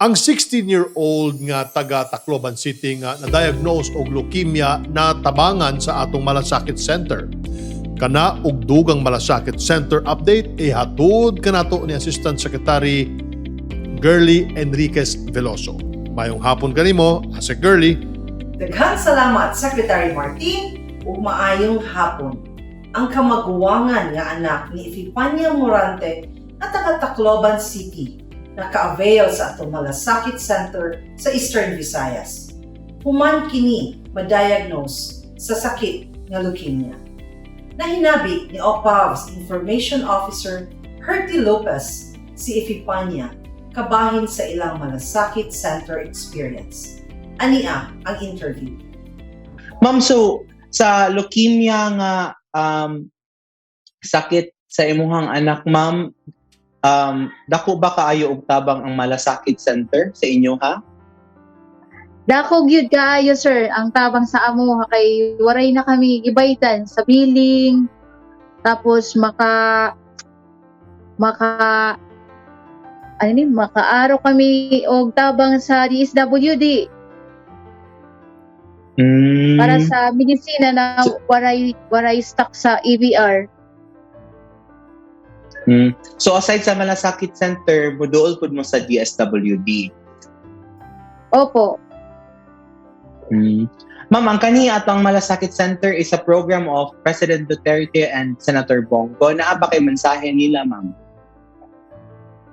Ang 16-year-old nga taga Tacloban City nga na-diagnose og leukemia na tabangan sa atong Malasakit Center. Kana og dugang Malasakit Center update ihatod kanato ni Assistant Secretary Girlie Enriquez Veloso. Maayong hapon kanimo, Asec Girlie. Daghang salamat, Secretary Martin, ug maayong hapon. Ang kamaguwangan nga anak ni Epifania Morante na taga Tacloban City naka-avail sa atong Malasakit Center sa Eastern Visayas. Human kini ma-diagnose sa sakit nga leukemia. Nahinabi ni OPAV's Information Officer Herty Lopez si Epifania kabahin sa ilang Malasakit Center experience. Ania ang interview. Ma'am, so sa leukemia nga sakit sa imuhang anak, ma'am, dako ba kaayo og tabang ang Malasakit Center sa inyo ha? Dako gyud kaayo, sir, ang tabang sa amo kay waray na kami gibaydan sa billing, tapos maka maka ano ni, makaaro kami og tabang sa DSWD para sa medisina na waray waray stock sa EVR. So aside sa Malasakit Center, muduol pud mo sa DSWD? Opo. Ma'am, ang kani atong Malasakit Center is a program of President Duterte and Senator Bong Go. Naa ba kay mensahe nila, ma'am?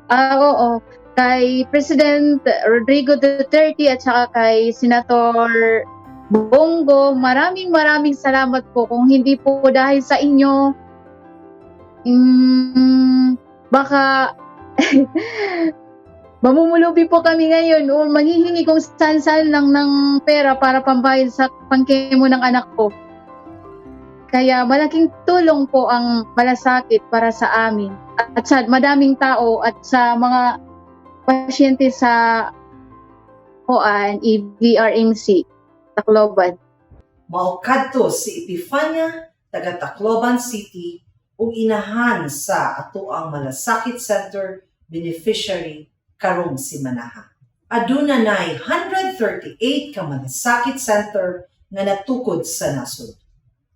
Ah, oo. Kay President Rodrigo Duterte at saka kay Senator Bong Go, maraming maraming salamat po. Kung hindi po dahil sa inyo, baka mamumulubi po kami ngayon o manghihingi kung saan-saan lang ng pera para pambayad sa pang-chemo ng anak ko. Kaya malaking tulong po ang Malasakit para sa amin at sa madaming tao at sa mga pasyente sa kuan EVRMC Tacloban. Mao kadto si Epifania taga Tacloban City ug inahan sa atoang Malasakit Center beneficiary karong simanaha. Aduna nay 138 ka Malasakit Center nga natukod sa nasod.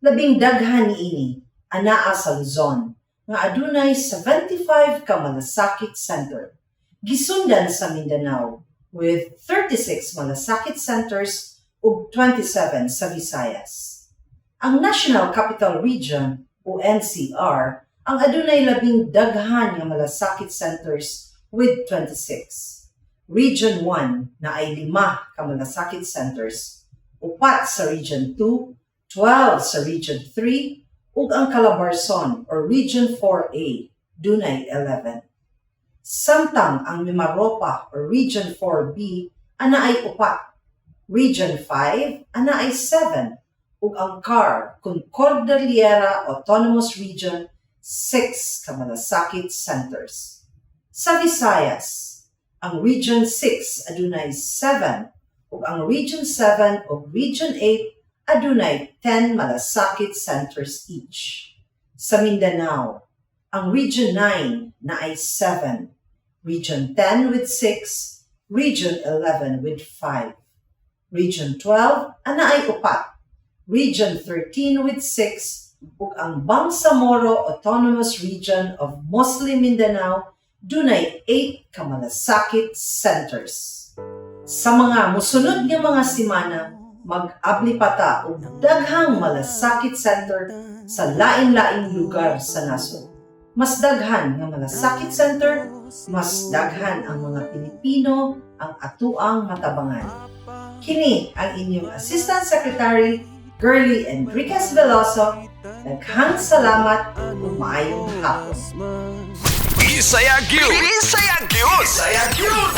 Labing daghan niini anaa sa Luzon nga adunay 75 ka Malasakit Center. Gisundan sa Mindanao with 36 Malasakit Centers ug 27 sa Visayas. Ang National Capital Region o NCR ang adunay labing daghan nga malasakit centers with 26. Region 1 naay lima ka malasakit centers, upat sa Region 2, 12 sa Region 3, ug ang Calabarzon or Region 4A dunay 11. Samtang ang Mimaropa or Region 4B anaay upat, Region 5 anaay 7, ug ang CAR, Cordillera Autonomous Region, 6 ka malasakit centers. Sa Visayas, ang Region 6 adunay 7 ug ang Region 7 ug Region 8 adunay 10 malasakit centers each. Sa Mindanao, ang Region 9 naay 7, Region 10 with 6, Region 11 with 5. Region 12 anaay upat, Region 13 with 6, ug ang Bangsamoro Autonomous Region of Muslim Mindanao dunay 8 ka malasakit centers. Sa mga musunod nga mga semana, mag-abli pa ta og daghang malasakit center sa lain-laing lugar sa nasod. Mas daghan nga malasakit center, mas daghan ang mga Pilipino ang atuang matabangan. Kini ang inyong Assistant Secretary Girlie Enriquez Veloso. Daghang salamat ug maayong hapon. Bisaya gyud. Bisaya gyud. Bisaya gyud.